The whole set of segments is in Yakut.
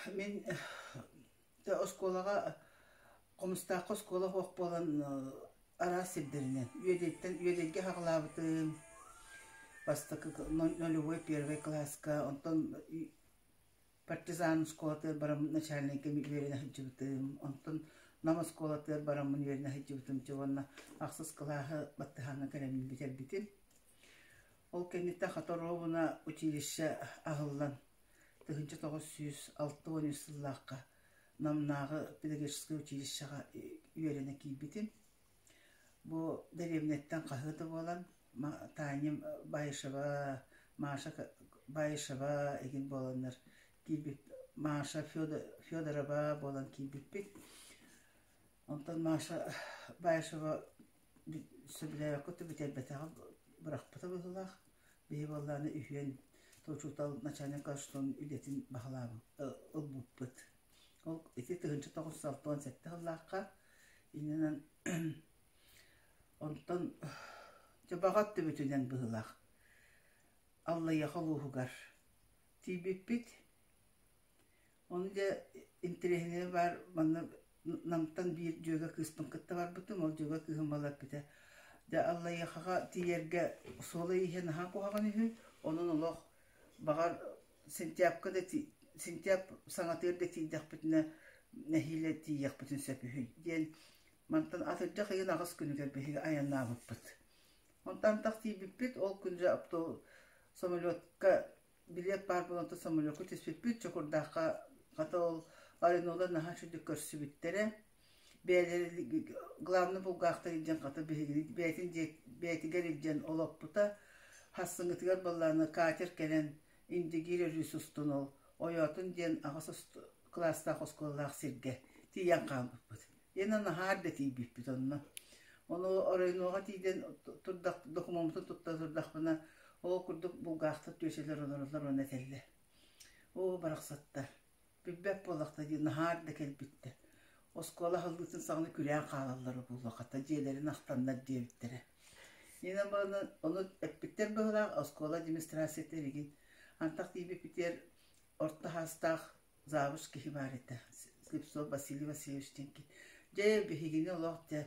Мин оскуолаҕа Хомустаахха оскуола суох буолан араас сирдэринэн Үөдэйтэн Үөдэйгэ хаҕылаабытым бастакы нулевой первый кылааска, онтон Партизан оскуолатыгар бараммын начальнайга үөрэнэ сылдьыбытым, онтон Нам оскуолатыгар бараммын үөрэнэ сылдьыбытым дьэ уонна ахсыс кылааһы баттыһааҥҥа кэлэммин бүтэрбитим. Ол кэнниттэн хата оруобуна училище аһыллан 1963 сыллаахха Намнааҕы педагогическай училищеҕа үөрэнэ киирбитим. Бу дэриэбинэттэн хаһыа да буолан Таня Баишева, Маша Баишева игин буоланнар киирбит Маша Федорова буолан киирбиппит. Онтон Маша Баишева сөбүлээбэккэ бүтэрбэтэҕэ бырахпыта быһыылаах. Биһи буоллаҕына үһүөн учуутал начальник класстан үлэтин баһылаабыт ылбыппыт. Ол ити 1967 сыллаахха иннинэн онтон дьэ баҕа өттүбүтүнэн быһыылаах Аллайыаха улууһугар тиийбиппит. Ону дьэ интэриэһинэйэ баар манна Намтан биир дьүөгэ кыыспын кытта барбытым, ол дьүөгэ кыыһым буола эппитэ: "Дьэ Аллайыахаҕа тиийэргэ суола-ииһэ наһаа куһаҕан үһү, онон олох баҕар сентябрьга да сентябрь саҥатыгар да тиийдэхпитинэ нэһиилэ тиийиэхпитин сөп үһү" диэн мантан атырдьах ыйын аҕыс күнүгэр биһиги айаннаабыппыт. Онтон антах тиийбиппит, ол күн дьэ самолетка билиэт баар буолан самолёкка түспүппүт, Чокурдаахха хата ол Аренолар наһаа үчүгдүк көрсүбүттэрэ. Бэйэлэрэ главный булгаахтар илдьэн хата биһигини бэйэтин бэйэтигэр илдьэн олоппута. Хассыҥҥытыгар баллааны катер кэлэн Индигиир өрүс устун ол Ойоотун диэн аҕыс кылаастаах оскуолалаах сиргэ тиийэн хаалбыппыт. Иэнэ наһаа эрдэ тиийбиппит онно. Ону оройуонуга тиийдэн турдах докумуоммутун тутта турдахпына, ол курдук булгаахтар түөсэлэр олороллор уонна этэллэр: "Оо, барахсаттар, билбэт буоллахта дии, наһаа эрдэ кэлбиттэр. Оскуола аһыллыытын саҕана күрээн хаалаллара буолуо, хата дьиэлэрин ахтаннар" диэбиттэрэ. Инэн баран ону эппиттэр быһыылаах, оскуола администрацията билигин антах тиийбиппитигэр орто саастаах завуч киһи баар этэ, Слепцов Василий Васильевич диэн киһи. Дьэ, биһигини олох дьэ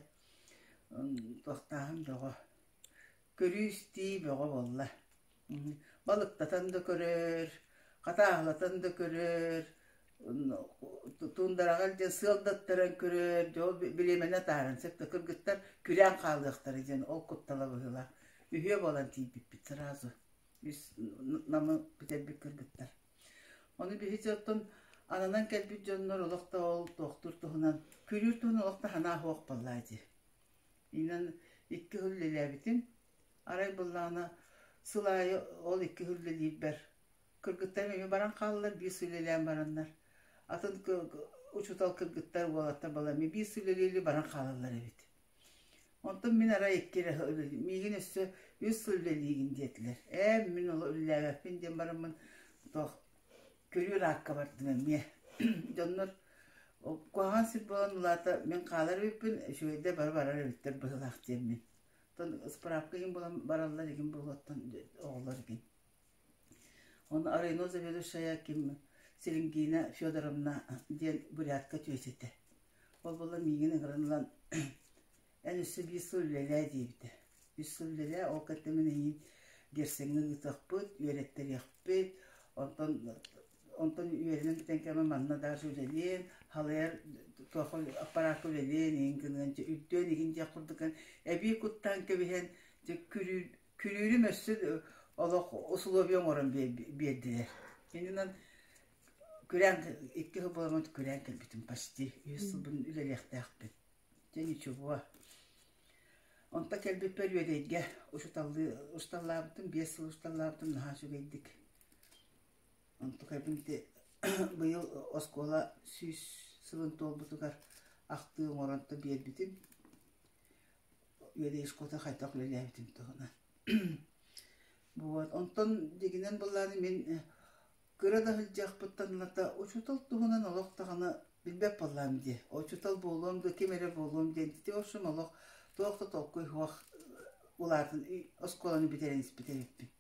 туохтааһын бөҕө, көрүү-истии бөҕө буолла. Балыктатан да көрөр, хатааһылатан да көрөр, туундараҕа илдьэн сыал да ыттаран көрөр, дьэ ол бириэмэни атааран сөп да кыргыттар күрээн хаалыахтара диэн ол куттала быһыылаах. Үһүө буолан тиийбиппит сразу. Үс Намы бүтэрбит кыргыттар. Ону биһиги оттон ананан кэлбит дьоннор олох да ол туохтуур туһунан, күрүүр туһунан олох да санаа суох буоллаа дии. Инэн икки сыл үлэлээбитим. Арай быллаана сыл аайы ол икки сыл үлэлиирбэр кыргыттарым эмиэ баран хааллар, биир сыл үлэлээн бараннар. Атын учуутал кыргыттар, уолаттар балар эмиэ биир сыл үлэлии баран хаалаллар эбит. Онтон мин арай икки эрэ миигин өссө үс сыл үлэлиигин диэтилэр. Ээ, мин ол үлэлээбэппин диэн бараммын туох күрүүр аакка бардым эмиэ. Дьоннор куһаҕан сир буолан улаата мин хаалар эбиппин, үчүгэйдэр бары барар эбиттэр быһыылаах диэммин. Оттон ыспыраапка иһин булан бараллар игин буолуоттан оҕолор игин. Ону Арыйно заведующая ким Селингина Федоровна диэн бурятка түөсэтэ. Ол буолан миигин ыҥыран ылан эн өссө биир сыл үлэлээ диэбитэ. Үс сыл үлэлээ, ол кэннэ мин эйигин Герсеҥҥэ ыытыахпыт, үөрэттэриэхпит, онтон онтон үөрэнэн бүтэн кэмэ манна даже үлэлиэн, халайар туох аппараакка үлэлиэн иһин гыныан, дьэ үрдүөн игин диэх курдук эбии куттаан кэбиһэн, дьэ күрүүр күрүүрүм өссө олох усулуобуйа оҥорон биэрдилэр. Иннинэн күрээн икки сыл буоламмын күрээн кэлбитим почти үс сылбын үлэлиэхтээхпин. Дьэ ничего. Онтон кэлбиппэр Үөдэйгэ учууталлыы учууталлаабытым, биэс сыл учууталлаабытым наһаа үчүгэйдик. Онтукайбын ити быйыл оскуола 100 сылын туолбутугар ахтыы оҥорон биэрбитим. Үөдэй школата хайдах үлэлээбитин туһунан. Вот. Онтон дигинэн былааны мин кыра да сылдьыахпыттан ылата учуутал туһунан олох даҕаны билбэт буоллаам дии. Учуутал буолуом да, ким эрэ буолуом диэн ити в общем олох туох да толкуй суох улаатан оскуоланы бүтэрэн испит эбиппин.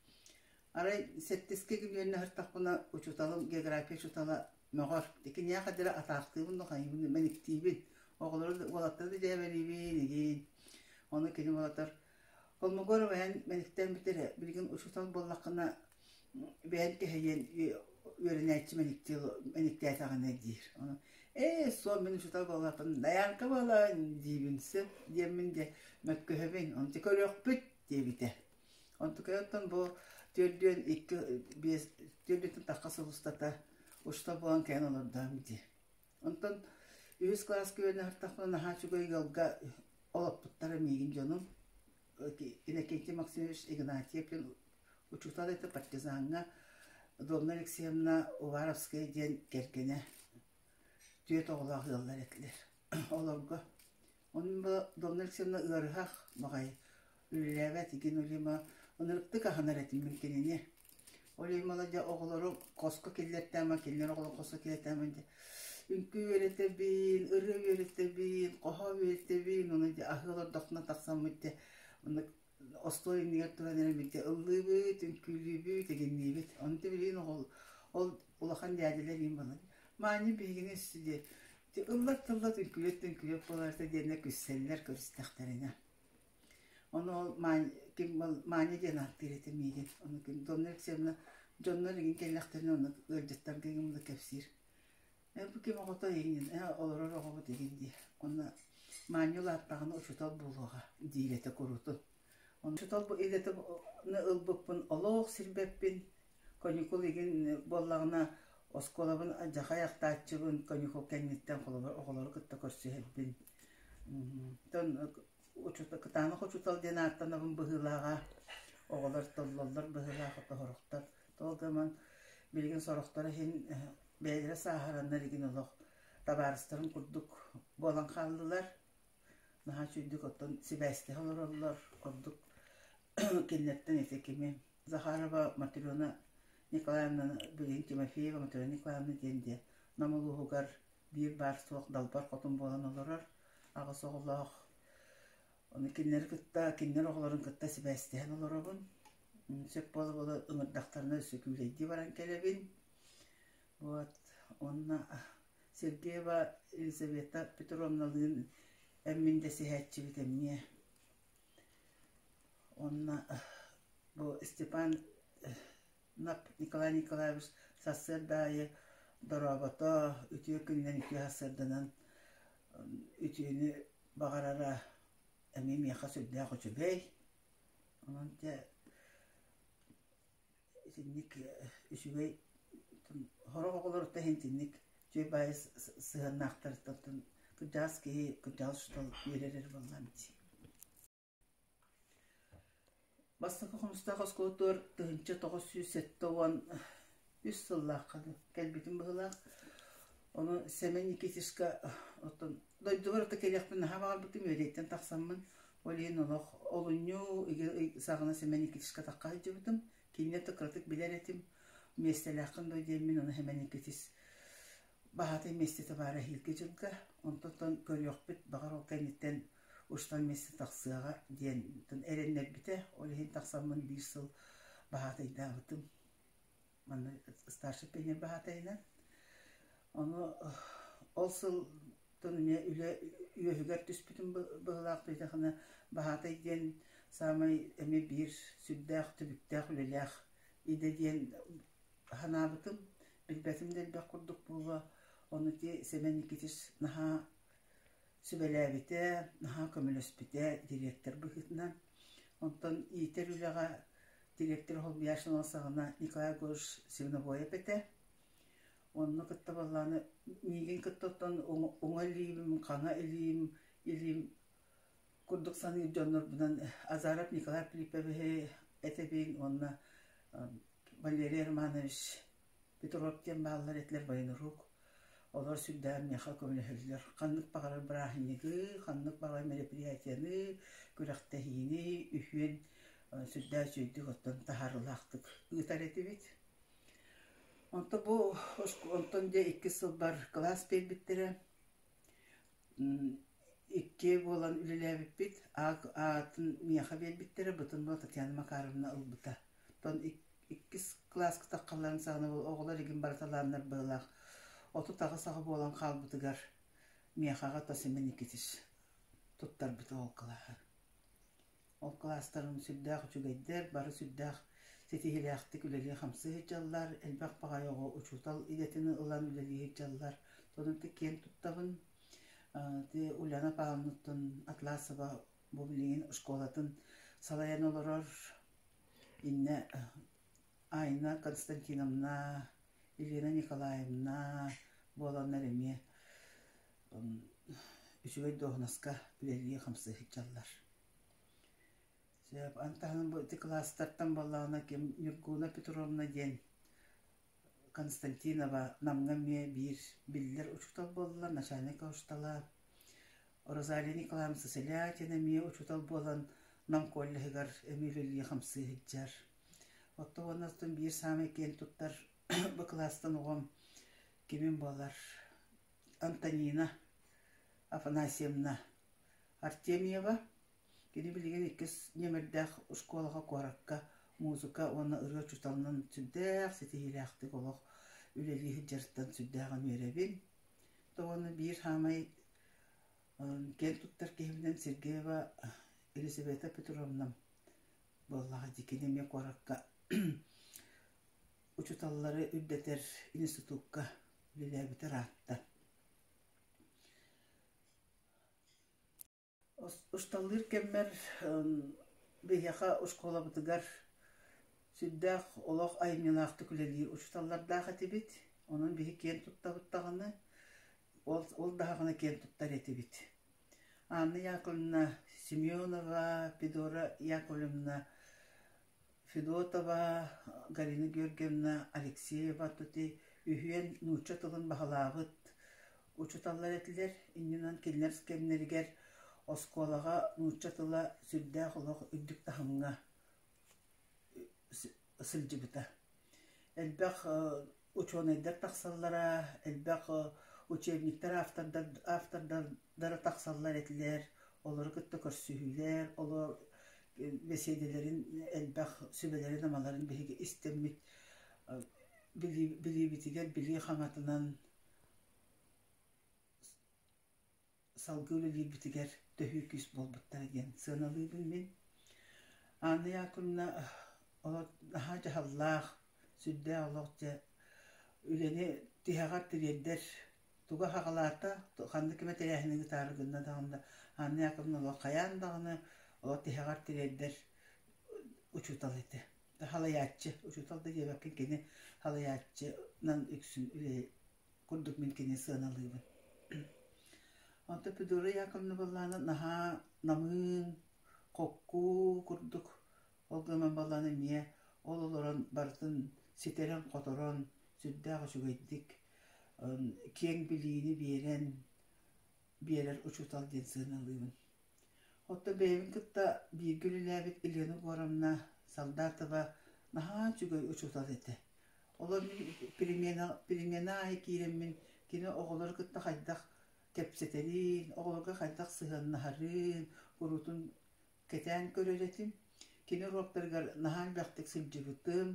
Арай сэттискэ күн үөрэнэ сырыттахпына учууталым география учуутала Мөҕөр. Киниэхэ диэри атаахтыыбын да хайыыбын мэниктиибин. Оҕолору уолаттары да дьээбэлиибин игин. Ону кини уолаттар Колмогорова эн мэниктээн бүтэр билигин учуутал буоллаххына бэйэн кэһэйиэн үөрэнээччи мэниктээтэҕинэ диир. Ону ээ суох мин учуутал буоллахпын дайаанка буолан диибин сөп диэммин дьэ мөккүһэбин онту көрүөхпүт диэбитэ. Онтукай оттон бу 42 5 4 тахха сыл устата учуутал буолан кэлэн олордоом дии. Онтон үһүс кылааска үөрэнэ сырыттахпына наһаа үчүгэй ыалга олоппуттара миигин дьонум. Иннокентий Максимович Игнатьев диэн учуутал этэ партизаҥҥа Домна Алексеевна Уваровская диэн кэргэнэ түөрт оҕолоох ыаллар этилэр. Олорго Онно Домна Алексеевна ыарыһах баҕайы үлэлээбэт игин Улима ынырыктык аһынар этим мин кинини. Улимала дьэ оҕолору хоско киллэртээмэ, кинилэр оҕолору хоско киллэртээмэ дьэ үҥкүү үөрэтэбин, ырыа үөрэтэбин, хоһоон үөрэтэбин, ону дьэ аһыы олордохпуна тахсаммыт дьэ оннук остуол иннигэр туран эрэ биирдэ ыллыыбыт, үҥкүүлүүбүт, игинниибит. Ону билигин ол улахан дьээдьэлэр иин буолан Маанньа биһигини өссө диэ ыллат-тыллат үҥкүүлэт-үҥкүүлэт буоларта диэннэр күлсэллэр көрүстэхтэринэ. Ону ол ким Маня диэн ааттыыр этэ миигин. Ону ким Домна Алексеевна дьоннор игин кэллэхтэринэ ону ыалдьыттарга игин була кэпсиир. Ээ бу ким оҕото игин ээ олорор оҕобут игин диир. Онно Маня улааттаҕына учуутал буолуоҕа диир этэ куруутун. Ону учуутал бу идэтин ылбыппын олох сирбэппин. Каникул игин буоллаҕына оскуолабын алдьархай ахтааччыбын, каникул кэнниттэн холобур оҕолору кытта көрсүһэрбин. Оттон кытаанах учуутал диэн ааттанабын быһыылааҕа, оҕолор толлоллор быһыылаах сорохтор. Тоҕо гынан билигин сорохторо иһин бэйэлэрэ сааһыраннар игин олох табаарыстарын курдук буолан хааллылар. Наһаа үчүгэйдик оттон сибээстэһэ олороллор, ордук кинилэртэн ити кими Захарова Матрена Николаевнаны билигин Тимофеева Матрена Николаевна диэн диэн Нам улууһугар биир баар-суох далбар хотун буолан олорор, аҕыс оҕолоох. Ону кинилэри кытта, кинилэр оҕолорун кытта сибээстэһэн олоробун. Сөп буола-буола ыҥырдахтарына өссө күүлэйдии баран кэлэбин. Вот. Уонна Сергеева Елизавета Петровналыын эн-мин дэсиһээччибит эмиэ. Уонна бу Степан Николай Николаевич сарсыарда аайы дорообото, үтүө күнүнэн үтүө сарсыарданан үтүөнү баҕарара эмиэ миэхэ сүрдээх үчүгэй. Онон дьэ итинник үчүгэй сорох оҕолоруттан иһин итинник үчүгэй баайы сыһыаннаахтарыттан кырдьаҕас киһи кырдьаҕас учуутал үөрэр эрэ буоллаҕым дии. Бастакы Хомустаах оскуолатыгар 1973 сыллаахха кэлбитим быһыылаах. Ону Сэмэн Никитичка оттон дойдубар ото кэлиэхпин наһаа баҕарбытым, үөрэйтэн тахсаммын. Ол иһин олох олунньу ый саҕана Сэмэн Никитичка тахха сылдьыбытым. Кинини да кыратык билэр этим. Миэстэлээххин дуо диэммин, ону Сэмэн Никитич баһаатай миэстэтэ баара эһиилги дьылга. Онтон көрүөхпүт, баҕар ол кэнниттэн устан миэстэ тахсыаҕа диэн эрэннэрбитэ. Ол иһин тахсаммын биир сыл баһаатайдаабытым. Манна старший пионер баһаатайынан. Ону ол сылтан эмиэ үлэ үөһүгэр түспүтүм быһыылаах диэтэххинэ, баһаатай диэн саамай эмиэ биир сүрдээх түбүктээх үлэлээх идэ диэн санаабытым. Билбэтим да элбэх курдук буолуо. Ону ити Сэмэн Никитич наһаа сүбэлээбитэ, наһаа көмөлөспүтэ дириэктэр быһыытынан. Онтон иитэр үлэҕэ дириэктэр Холбуйааччы саҕана Николай Егорович Свинобоев этэ. Онно кытта баллааны миигин кытта оттон уҥа илиим, хаҥа илиим, илиим курдук саныыр дьоннорбунан Азаров Николай Филипповиһы этэбин уонна Валерий Романович Петров диэн бааллар этилэр военрук. Олор сүрдээх миэхэ көмөлөһөллөр. Ханнык баҕарар бырааһынньыгы, ханнык баҕарар мероприятиены, күрэхтэһиини үһүөн сүрдээх үчүгэйдик оттон таһаарыылаахтык ыытар этибит. Онтон бу онтон дьэ иккис сылбар кылаас биэрбиттэрэ. Икки буолан үлэлээбиппит. Аатын миэхэ биэрбиттэрэ, бытын буо Татьяна Макаровна ылбыта. Оттон иккис кылааска таххалларын саҕана оҕолор игин барыталааннар быһыылаах. 38 аҕа буолан хаалбытыгар миэхэҕэ то Семен Никитич туттарбыта ол кылааһы. Ол кылаастарым сүрдээх үчүгэйдэр, бары сүрдээх ситиһиилээхтик үлэлии-хамсыы сылдьаллар, элбэх баҕайы оҕо учуутал идэтин ылан үлэлии сылдьаллар. Онон киэн туттабын. Ити Ульяна Павловнаттан Атласова бу билигин школатын салайан олорор. Иннэ Айна Константиновна, Елена Николаевна буоланнар эмиэ үчүгэй дуоһунаска үлэлии-хамсыы сылдьаллар. Сөп, аны таһынан бу ити кылаастартан буоллаҕына ким Ньургууна Петровна диэн Константинова Намҥа эмиэ биир биллэр учуутал буолла, начальник учуутала. Розалия Николаевна Сысолятина эмиэ учуутал буолан Нам коллеһыгар эмиэ үлэлии-хамсыы сылдьар. Оттон уонна оттон биир саамай киэн туттар бу кылаастан оҕом кимим буолар Антонина Афанасьевна Артемьева. Кини билигин иккис нүөмэрдээх оскуолаҕа куоракка музыка уонна ырыа учууталынан сүрдээх ситиһиилээхтик олох үлэлии сылдьарыттан сүрдээҕин үөрэбин. Уонна биир саамай киэн туттар киһибинэн Сергеева Елизавета Петровна буоллаҕа дии. Кини эмиэ куоракка учууталлары үрдэтэр институкка үлэлээбитэ ыраатта. Усталлыыр кэммэр биһиэхэ оскуолабытыгар сүрдээх олох айымньылаахтык үлэлиир учууталлардаах этибит. Онон биһи киэн туттабыт даҕаны, ол, ол даҕаны киэн туттар этибит. Анна Яковлевна Семенова, Педора Яковлевна Федотова, Галина Георгиевна Алексеева Тути үһүөн нуучча тылын баһылаабыт учууталлар этилэр. Иннинэн кинилэр кэмнэригэр оскуолаҕа нуучча тыла сүрдээх олох үрдүк таһымҥа сылдьыбыта. Элбэх учуонайдар тахсаллара, элбэх учебниктар автордара тахсаллар этилэр, олору кытта көрсүһүүлэр, олор бэсиэдэлэрин элбэх сүбэлэрин-амаларын биһиги истэммит билиибитигэр билии хаҥатынан салгыы үлэлиирбитигэр төһүү күүс буолбуттара диэн сыаналыыбын мин. Анна Яковлевна олор наһаа дьаһаллаах, сүрдээх олох дьэ үлэни тиһэҕэр тириэрдэр туга хаҕалаата, ханнык эмэ тэрээһини ыытаары гынна даҕаны Анна Яковлевна олох хайаан даҕаны олох тиһэҕэр тириэрдэр учуутал этэ. Халайааччы, учуутал да диэбэккин кини халайааччынан үксүн үлэ курдук мин кини сыаналыыбын. Онтон Педора Яковлевна буоллаҕына наһаа намыын, хокку курдук ол гынан баллаан эмиэ ол олорон барытын ситэрэн-хоторон сүрдээх үчүгэйдик киэҥ билиини биэрэн биэрэр учуутал диэн сыаналыыбын. Оттон бэйэбин кытта бииргэ үлэлээбит Елена Егоровна Солдатова наһаа үчүгэй учуутал этэ. Олор мин перемена, перемена аайы киирэммин кини оҕолору кытта хайдах кэпсэтэрин, оҕолорго хайдах сыһыаннаһарын куруутун кэтээн көрөр этим. Кини уруоктарыгар наһаа элбэхтик сылдьыбытым,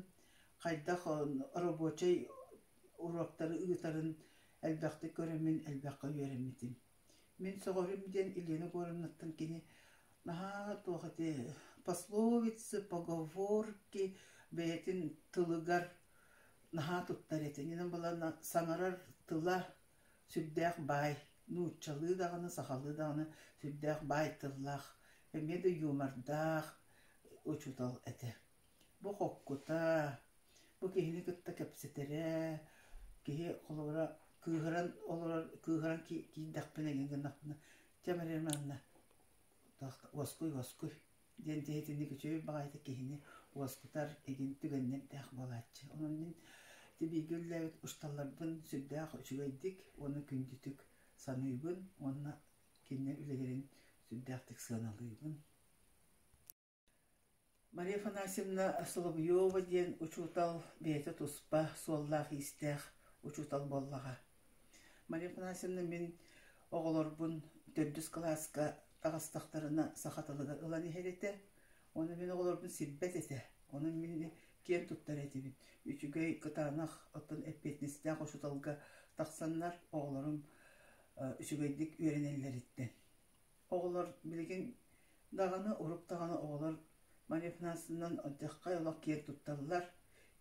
хайдах рабочай уруоктары ыытарын элбэхтик көрөммүн элбэххэ үөрэммитим. Мин сөҕөрүм диэн Елена Егоровнаттан кини наһаа туох ити пословицы, поговорки бэйэтин тылыгар наһаа туттар этэ. Инэн буолан саҥарар тыла сүрдээх баай, нууччалыы даҕаны, сахалыы даҕаны сүрдээх баай тыллаах, эмиэ да юмордаах учуутал этэ. Бу хоккута, бу киһини кытта кэпсэтэрэ, киһи холобура кыыһыран олорор, кыыһыран киирдэхпинэ эҥин гыннахпына, чэ Мария Ивановна, уоскуй, уоскуй диэн дьэ итинник үчүгэй баҕайытык киһини уоскутар игин түгэннэрдээх буолааччы. Онон мин ити бииргэ үлэлээбит учууталларбын сүрдээх үчүгэйдик уонна күндүтүк саныыбын уонна кинилэр үлэлэрин сүрдээхтик сыаналыыбын. Мария Афанасьевна Соловьева диэн учуутал бэйэтэ туспа суоллаах-иистээх учуутал буоллаҕа. Мария Афанасьевна мин оҕолорбун төрдүс кылааска таҕыстахтарына саха тылыгар ылан иһэр этэ. Ону мин оҕолорбун сирбэт этэ. Онон мин киэн туттар этибин. Үчүгэй, кытаанах, оттон эппиэтинэстээх учууталга тахсаннар оҕолорум үчүгэйдик үөрэнэллэриттэн. Оҕолор билигин даҕаны, урук даҕаны оҕолор Мария Афанасьевнан алдьархай олох киэн тутталлар,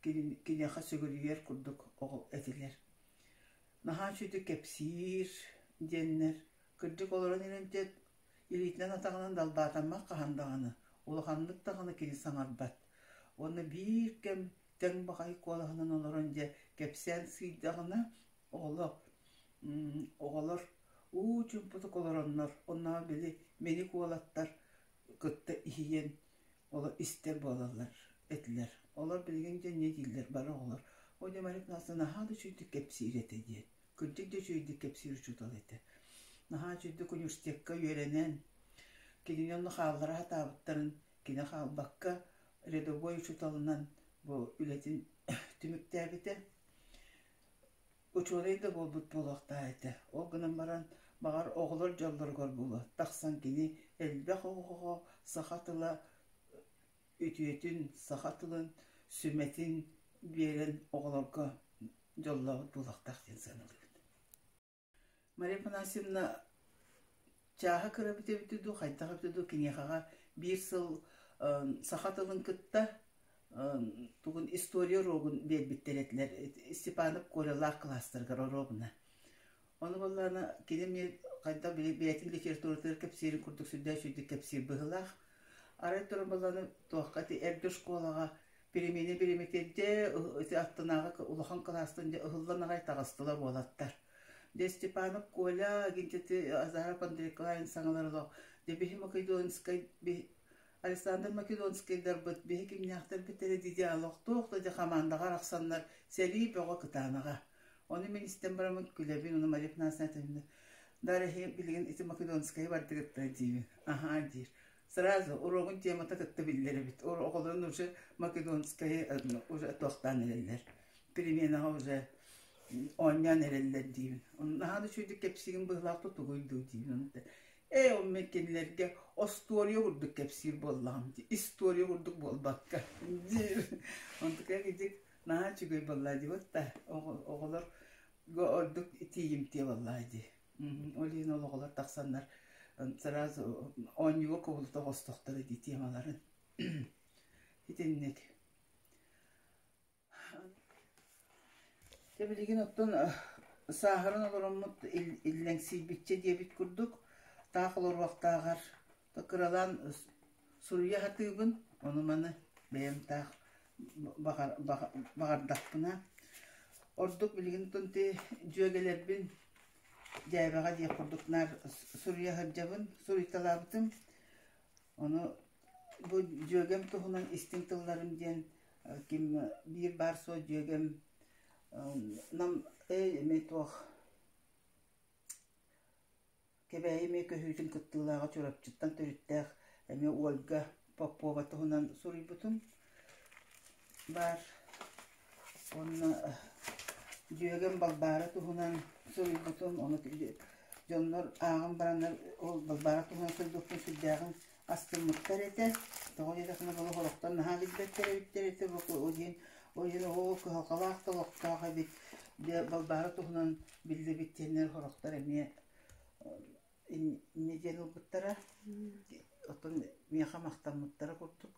киниэхэ сүгүрүйэр курдук оҕо этилэр. Наһаа үчүгэйдик кэпсиир диэннэр, кырдьык олорон иһэн илиитинэн-атаҕынан далбаатаммат хаһан даҕаны, улаханнык даҕаны кини саҥарбат. Уонна биир кэм тэҥ баҕайы куолаһынан олорон дьэ кэпсээн сыыйдаҕына, оҕолор оҕолор уу чуумпутук олороннор, оннооҕор били мэник уолаттар кытта иһийэн олор истэр буолаллар этилэр. Олор билигин дьэ инньэ дииллэр бары оҕолор. О дьэ Мария Афанасьевна наһаа да үчүгэйдик кэпсиир этэ диэн. Кырдьык да үчүгэйдик кэпсиир учуутал этэ. Наһаа үчүгэйдик университекка үөрэнэн, кинини онно хааллара сатаабыттарын кини хаалбакка рядовой учууталынан бу үлэтин түмүктээбитэ. Учуонай да буолбут буолуохтаах этэ. Ол гынан баран, баҕар, оҕолор дьоллоругар буолуо, тахсан кини элбэх оҕоҕо саха тыла үтүөтүн, саха тылын сүмэтин биэрэн оҕолорго дьоллообут буолуохтаах диэн сыаналыыбын. Мария Афанасьевна чааһа кыра эбитэ эбитэ дуу, хайдах эбитэ дуу киниэхэҕэ биир сыл саха тылын кытта тугун история уруогун биэрбиттэр этилэр Степанов Колялаах кылаастарыгар оруобуна. Ону буоллаҕына кини эмиэ хайдах бэйэтин литературатыгар кэпсиирин курдук сүрдээх үчүгэйдик кэпсиир быһыылаах. Арай туран буоллаҕына туохха ити эргэ школаҕа Перемена бириэмэтигэр дьэ ити аттынааҕы улахан кылаастан дьэ ыһыллан аҕай таҕыстылар уолаттар. Дьэ Степанов Коля гинтити Азаров Андрей Николаевич саҥалар олох дьэ биһи Македонскай Александр Македонскайдарбыт биһи кимнээхтэрбит эрэ дии олох туох да дьэ хамаандаҕа арахсаннар сэрии бөҕө кытаанаҕа. Ону мин истэн бараммын күлэбин, ону Мария Афанасьевна этэбин да эһи билигин ити Македонскайы бардыгыттар диибин. Аһаа диир. Сразу уруогун темата кытта биллэр эбит. Оҕолорун уже Македонскайы уже туохтаан эрэллэр. Переменаҕа уже оонньоон эрэллэр диибин. Наһаа да үчүгэйдик кэпсиигин быһыылаах тугуй дуу диибин. Ээ, ол мен кинилэргэ остуоруйа курдук кэпсиир буоллаҕым дии. История курдук буолбакка диир. Онтукайа кидик наһаа үчүгэй буоллаа дии да оҕолор ордук тиийимтиэ буоллаа дии. Ол иһин ол оҕолор тахсаннар сразу оонньууга кубулута оҕостохторо дии темаларын. Итинник. Дьэ билигин оттон сааһыран олороммут иллэҥсийбиччэ диэбит курдук таах олоруохтааҕар кыралаан суруйа сатыыбын, ону-маны бэйэм таах баҕардахпына. Ордук билигин ити дьүөгэлэрбин дьээбэҕэ диэх курдук наар суруйа сылдьабын, суруйталаабытым. Ону бу дьүөгэм туһунан истиҥ тылларым диэн ким биир баар суох дьүөгэм Нам эмиэ туох Кэбээйи эмиэ көһүүтүн кыттыылааҕа Чурапчыттан төрүттээх эмиэ Ольга Попова туһунан суруйбутум баар. Уонна дьүөгэм Балбаара туһунан суруйбутум. Ону дьоннор ааҕан бараннар ол Балбаара туһунан суруйбуппун сүрдээҕин астыммыттар этэ. Тоҕо диэтэххинэ бу олохтон наһаа билбэттэр эбиттэр этэ. Бу диэн ол иһин оо кыһалҕалаах да олохтоох эбит. Балбаара туһунан биллибит диэннэр сорохтор эмиэ инньэ диэн ылбыттара. Оттон миэхэ махтаммыттара курдук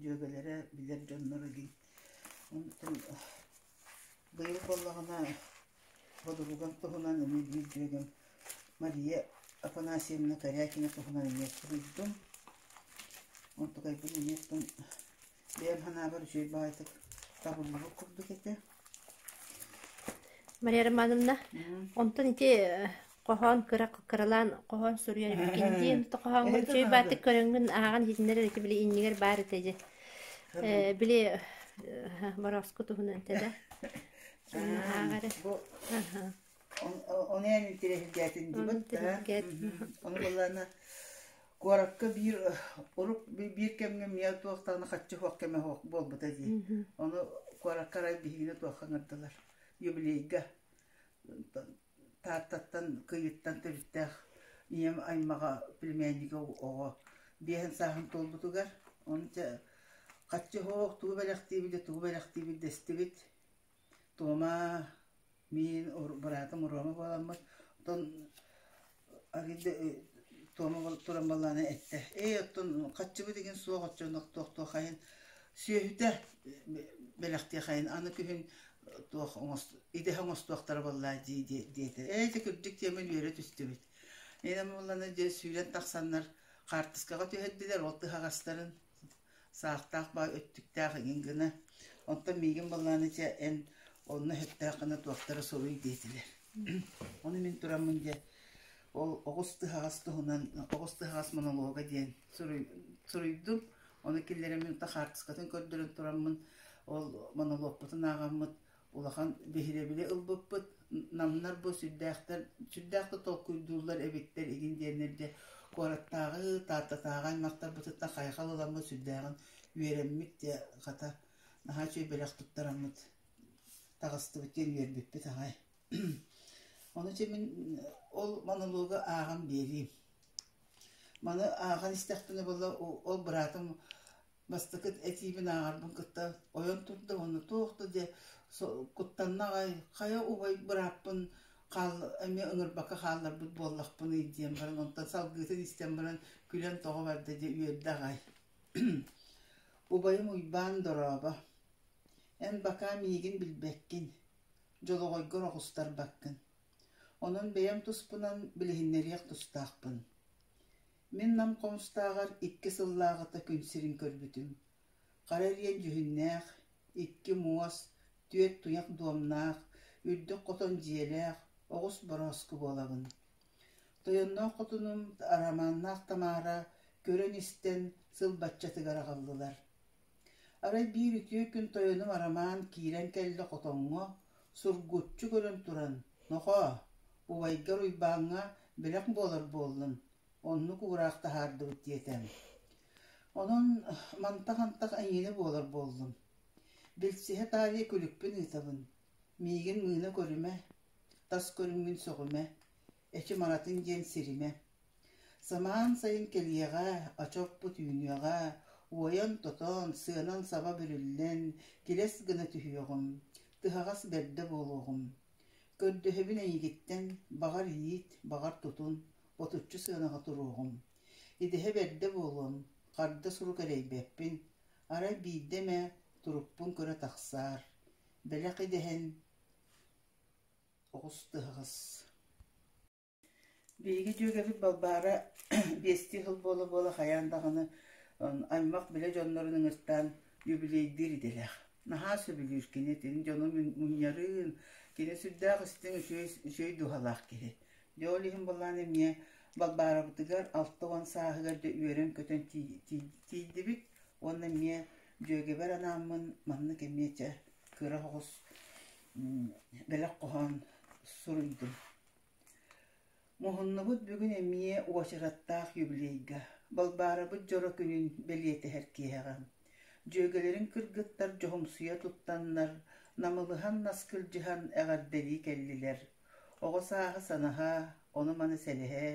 дьүөгэлэрэ, билэр дьонноро игин. Онтон быйыл буоллаҕына Бодуруган туһунан эмиэ биир дьүөгэм Мария Афанасьевна Корякина туһунан эмиэ суруйдум. Онтукайбын эмиэ оттон бэйэм санаабар үчүгэй баҕайытык табыллыбыт курдук этэ. Мария Романовна, онтон ити хоһоон кыра кыралаан хоһоон суруйар эбиккин дии. Онто хоһооҥҥун үчүгэй баатык көрөҥҥүн ааҕан иһитиннэрэр ити били иннигэр баар этэ дьэ. Били борооску туһунан этэ да. Ааҕар. Бу ону эн интириэһиргээтин дибит да. Ону былаана куоракка биир урук биир кэмҥэ миэл туохтаҕына хаччы суох кэмэ суох буолбута дии. Ону куоракка арай биһигини туохха ыҥырдылар юбилейга Тааттаттан Кыйыттан төрүттээх ийэм аймаҕа племяннига оҕо биэһин сааһын туолбутугар ону дьэ хаччы суох тугу бэлэхтиибит да тугу бэлэхтиибит дэстибит. Туома. Мин быраатым Рома буоламмыт, оттон арыйда туома туран баллаана эттэ: «Ээ, оттон хаччыбыт игин суох оччону туох хайын сүөһүтэ бэлэхтиэх айын аны күһүн туох идэһэ оҥостуохтара буоллаа дии» диэтэ. Ээ, ити кырдьык диэмин үөрэ түстүбүт. Инэн буоллана дьэ сүүрэн тахсаннар хаартыскаҕа түһэрдилэр ол тыһаҕастарын саахтаах баай өттүктээх игин гына. Онтон миигин буоллаана дьэ эн онно сөптөөх гына туохтара суруй диэтилэр. Ону мин тураммын дьэ ол оҕус тыһаҕас туһунан оҕус тыһаҕас монолога диэн суруйдум. Ону киллэрэммин хаартыскатын көрдөрөн тураммын ол монологпутун ааҕаммыт улахан биһирэбили ылбыппыт. Намнар бу сүрдээхтэр сүрдээх да толкуйдууллар эбиттэр игин диэннэр дьэ куораттааҕы, Тааттатааҕы аймахтарбытыттан хайҕал ыламмыт сүрдээҕин үөрэммит дьэ хата наһаа үчүгэй бэлэх туттараммыт таҕыстыбыт диэн үөрбүппүт аҕай. Ону чэ мин ол монологу ааҕан биэриим. Маны ааҕан истэхпинэ буолла ол быраатым бастакы этиибин ааҕарбын кытта ойон турда уонна туох да дьэ куттанна аҕай хайа убай бырааппын хаал эмиэ ыҥырбакка хаалларбыт буоллахпыный диэн баран онтон салгыытын истэн баран күлэн тоҕо барда дьэ үөрдэ аҕай. Убайым Уйбаан дорообо. Эн бакаа миигин билбэккин, дьолоҕойгор оҕустарбаккын. Онон бэйэм туспунан билиһиннэриэх тустаахпын. Мин Нам Хомустааҕар 2 сыллааҕыта күн сирин көрбүтүм. Хара эриэн дьүһүннээх, икки муос, түөрт туйах дуомнаах, үрдүк хотон дьиэлээх, оҕус борооску буолабын. Тойонноох хотунум Арамааннаах Тамара көрөн-истэн сыл баччатыгар аҕаллылар. Арай биир үтүө күн тойонум Арамаан киирэн кэллэ хотоҥҥо, сургуччу көрөн туран: «Нохоо, убайгар Уйбааҥҥа бэлэх буолар буоллун, оннук уураах таһаардыбыт» диэтэ. Онон мантах-антах эйиэнэ буолар буоллум. Билсиһэ таарыйа күлүкпүн ыытабын, миигин мыына көрүмэ, тас көрүҥмүн сөҕүмэ, эчи маратын диэн сиримэ. Самаан сайын кэлиэҕэ, очоппут үүнүөҕэ, уойан-тотон, сыанан саба бүрүллэн, килэс гына түһүөҕүм, тыһаҕас бэрдэ буолуоҕум. Көрдөһөбүн эйигиттэн, баҕар иит, баҕар тутун, ботуччу сыанаҕа туруоҕум. Идэһэ бэрдэ буолуом, харда сурук эрэйбэппин, арай биирдэ эмэ турукпун көрө тахсаар, бэлэх идэһэн оҕус тыһаҕас. Биһиги дьүөгэбит Балбаара биэстии сыл буола-буола хайаан даҕаны аймах-билэ дьоннорун ыҥыртаан юбилейдиир идэлээх. Наһаа сөбүлүүр кини итини дьону мунньарын, кини сүрдээх истиҥ үчүгэй, үчүгэй дууһалаах киһи. Дьэ ол иһин былаан эмиэ Балбаарабытыгар 60 сааһыгар дьэ үөрэн-көтөн тиийдибит уонна эмиэ дьүөгэбэр анааммын маннык эмиэ чэ кыра оҕус бэлэх хоһоон суруйдум. Муһуннубут бүгүн эмиэ уочараттаах юбилейга, Балбаарабыт дьоро күнүн бэлиэтэһэр киэһэҕэ. Дьүөгэлэрин кыргыттар дьоһумсуйа туттаннар, намылыһан наскылдьыһан эҕэрдэлии кэллилэр. Оҕо сааһы санаһа, ону-маны сэлэһэ,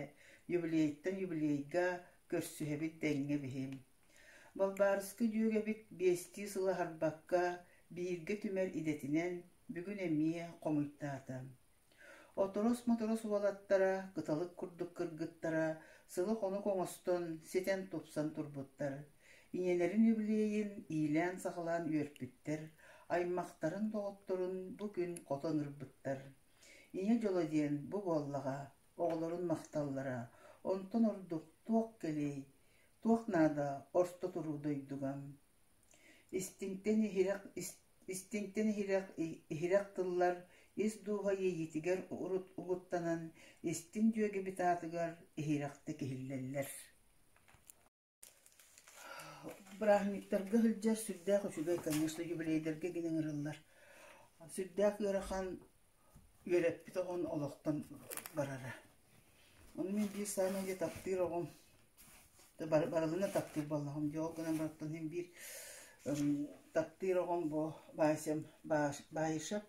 юбилейтан юбилейга көрсүһэбит дэҥҥэ биһим. Балбаарыскы дьүөгэбит биэстии сыл аһарбакка бииргэ түмэр идэтинэн бүгүн эмиэ хомуйтаата. Оторос-моторос уолаттара, кыталык курдук кыргыттара сылы-хонук оҥостон, ситэн-тупсан турбуттар. Ийэлэрин үбүлүөйүн иилээн-саҕалаан үөрпүттэр, аймахтарын, доҕотторун бу күн хото ыҥырбыттар. Ийэ дьоло диэн бу буоллаҕа, оҕолорун махталлара, онтон ордук туох кэлиэй, туох наада орто туруу дойдуга. Истиҥтэн иһирэх Истиҥтэн иһирэх, иһирэх тыллар ис дууһа иэйиитигэр урут угуттанан, истиҥ дьүөгэбит аатыгар иһирэхтик иһиллэллэр. Бырааһынньыктарга сылдьар сүрдээх үчүгэй, конечно, юбилейдарга гин ыҥырыллар. Сүрдээх ыарахан үөрэппит оҕон олохтон барара. Ону мин биир саамай дьэ таптыыр оҕом барылына таптыыр буоллаҕым дии, ол гынан баран иһин биир таптыыр оҕом бу Васям Баишев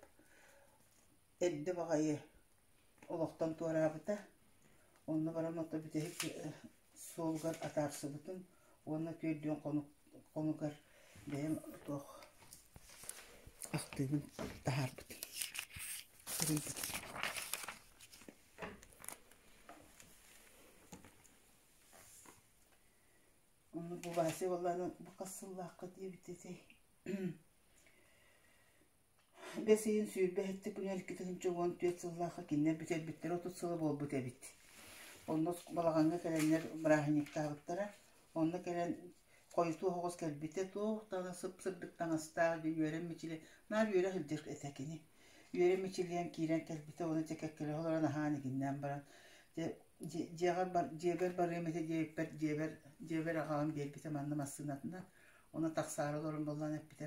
эрдэ баҕайы олохтон туораабыта. Онно баран ото бүтэһик суолугар атаарсыбытым уонна түөрдүөн хонугар бэйэм туох ахтыыбын таһаарбытым. Суруйбут. Онно бу Вася буоллаҕына бу хас сыллаахха диэбит этэй? Бэс ыйын 27 күнүгэр 2014 сыллаахха кинилэр бүтэрбиттэрэ 30 сыла буолбут эбит. Онно балаҕаҥҥа кэлэннэр бырааһынньыктаабыттара. Онно кэлэн хойутуу оһоҕос кэлбитэ, туох даҕаны сып-сырдык таҥастаах, үөрэн мичили, наар үөрэ сылдьар этэ кини. Үөрэн мичилийэн киирэн кэлбитэ уонна дьэ кэккэлэһэ олорон аһаан игиннээн баран, дьэ дьиэҕэр бар, дьиэбэр барыам этэ диэбиппэр дьиэбэр, дьиэбэр аҕалан биэрбитэ манна массыынатынан. Онно тахсаары олорон буоллаан эппитэ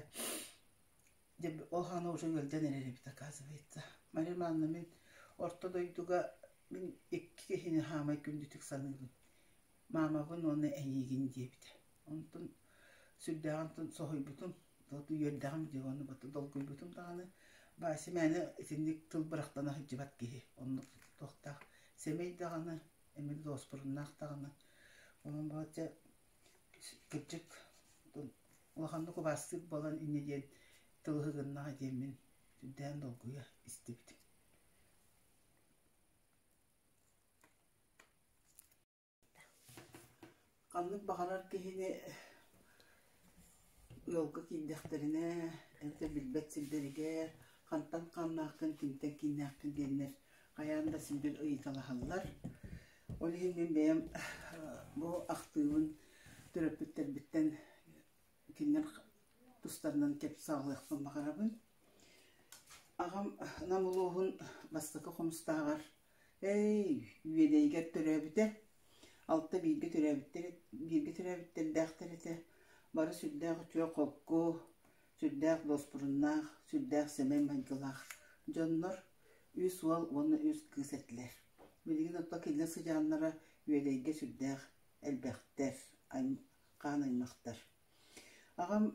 Дьэ ол хаана уже ыалдьан эрэр эбит оказывается. Мария Ивановна мин орто дойдуга мин икки киһини хаамай күндүтүк саныыбын. Маамабын уонна эйиигин диэбитэ. Онтон сүрдээҕин соһуйбутум, үөрдэҕим дии уонна долгуйбутум даҕаны. Вася мээнэ итинник тыл бырахтана сылдьыбат киһи. Оннук туохтаах сэмэй даҕаны, эмиэ дуоспуруннаах даҕаны. Онон бачча кырдьык улаханнык убаастыыр буолан инньэ диэн тылы гыннаҕа диэммин сүрдээн долгуйа истибитим. Ханнык баҕарар киһини ыалга киирдэхтэринэ, эбэтэр билбэт сирдэригэр хантан хааннааххын, кимтэн кииннээххин диэннэр хайаан да син биир ыйыталаһаллар. Ол иһин мин бэйэм бу ахтыыбын төрөппүттэрбиттэн кинилэр тустарынан кэпсэҕэлиэхпин баҕарабын. Аҕам Нам улууһун Бастакы Хомустааҕар Эй, Үөдэйигэр төрөөбүтэ. Алта бииргэ төрөөбүттэр бииргэ төрөөбүттэрдээхтэр этэ. Бары сүрдээх үтүө холку, сүрдээх дуоспуруннаах, сүрдээх сэмэй майгылаах дьоннор үс уол уонна үс кыыс этилэр. Билигин оттон кинилэр сыдьааннара Үөдэйгэ сүрдээх элбэхтэр, хаан аймахтар. Аҕам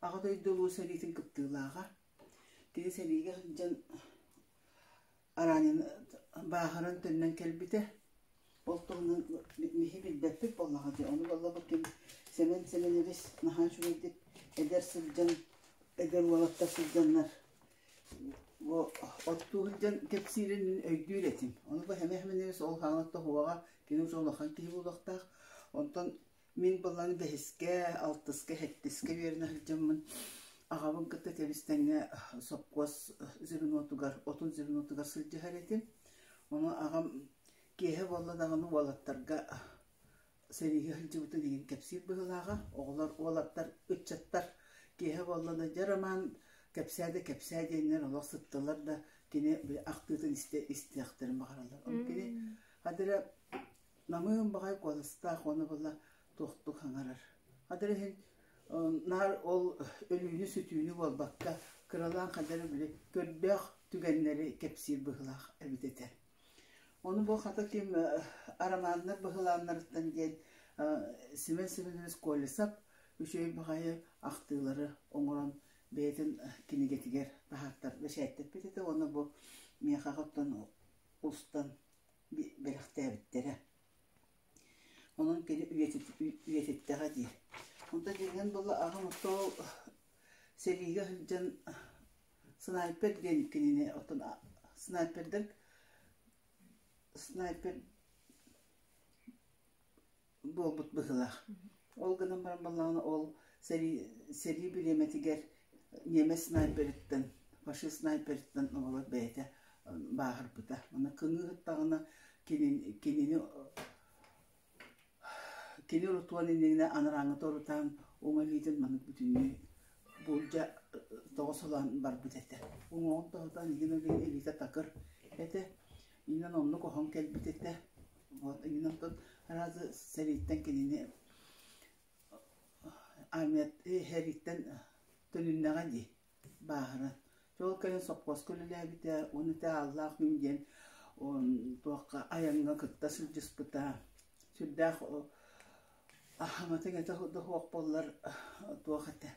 Аҕа дойду Улуу сэриитин кыттыылааҕа. Кини сэриигэ сылдьан араанньаны бааһыран төннөн кэлбитэ. Ол туһунан миһи билбэппит буоллаҕа дии. Ону буолла бу ким Сэмэн Сэмэнэбис наһаа үчүгэйдик эдэр сылдьан, эдэр уолаттар сылдьаннар бу оттуу сылдьан кэпсиирин мин өйдүүр этим. Ону бу Сэмэн Сэмэнэбис ол хаана тоһуоҕа кини уже улахан киһи буолуохтаах. Онтон Мин былаан бэһискэ, алтыска, сэттискэ үөрэнэ сылдьаммын аҕабын кытта тэбис-тэҥҥэ сопхуос звенотугар, отун звенотугар сылдьыһар этим. Ону аҕам киэһэ буолла даҕаны уолаттарга сэриигэ сылдьыбытын иһин кэпсиир быһыылааҕа. Оҕолор, уолаттар, ыччаттар киэһэ буолла да дьэ Роман кэпсээ да кэпсээ диэннэр олох сыттылар да кини ахтыытын истэ истиэхтэрин баҕараллар. Ону кини хадыра Намыын баҕайы куоластаах уонна буолла туохтук хаҥарар. Хадыр иһин наар ол өлүүнү-сүтүүнү буолбакка, кыралаан хадары били көрдөөх түгэннэри кэпсиир быһыылаах эбит этэ. Ону бу хата ким арамааннар быһылааннарыттан диэн Семен Семенович Колесов үчүгэй баҕайы ахтыылары оҥорон бэйэтин кинигэтигэр таһааттар бэчээттэппит этэ уонна бу миэхэ оттон устан бэлэхтээбиттэрэ. Онон кини үйэтиттэҕэ дии. Онтон дьиҥинэн буолла аҕам оттоо сэриигэ сылдьан снайпер диэн кинини оттон снайпердар снайпер буолбут быһыылаах. Ол гынан баран буоллаҕына ол сэрии сэрии бириэмэтигэр ньиэмэс снайпериттэн, фашист снайпериттэн оҕолор бэйэтэ бааһырбыта. Уонна кыҥыы ыһыттаҕына кинини кини урутуон иннинэ анарааҥҥыта урутаан уҥа илиитин маннык бүтүннүү буулдьа тоҕо солоон барбыт этэ. Уҥуоҕун тоһутан игин илиитэ такыр этэ. Инэн оннук оһон кэлбит этэ. Вот именно онтон араас сэрииттэн кинини армия сэрииттэн төнүннэҕэ дии бааһыран. Ол кэлин сопхуоска үлэлээбитэ уонна ити Ааллаах Үүн диэн туохха айаҥҥа кытта сылдьыспыта. Сүрдээх аһаматын этэ да суох буоллар туох этэ.